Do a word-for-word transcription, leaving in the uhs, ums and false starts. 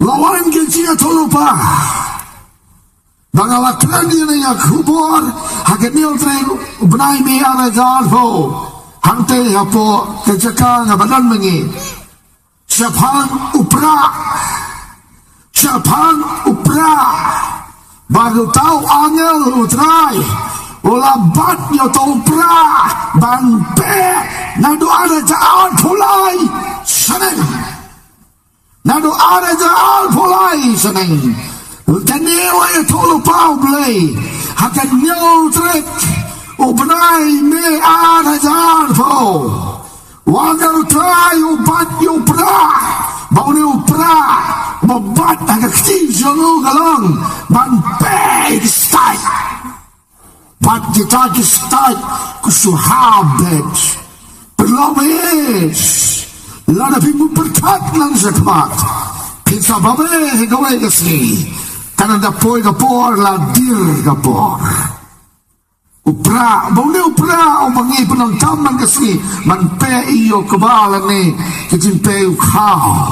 La wan ki jingïathuhlypa ba nga la kren ïa kane ka khubor ha ka hynñiew tarik u bnai May ar hajar arphew, hangtei hapoh ka jaka nga ba don mynne. Shaphang u Prah, shaphang u Prah, ba uta u angel U Trai u la bat ïa uta u Prah ban peh naduh ar hajar arphew lai shaneng. Naduh ar hajar arphew lai shaneng. Kane la ïathuhlypa u Blei ha ka hynñiew tarik u bnai May ar hajar arphew. Wat la U Trai u bat ïa u Prah, ba une u Prah ba bat ha ka kti jong u ka long ban peh ïa ki stait. Bad kita ki stait, ku shu hap beit. Pynlong beit. Lada phi mut pyrkhat nang shakhmat, phin sa babe ha kawei ka sngi. Kan ym da poi ka por, la dier ka por. U Prah, ba une u Prah uba ngi pyndonkam man ka sngi, man peh ïa u kba lane ka jingpeh u khaw.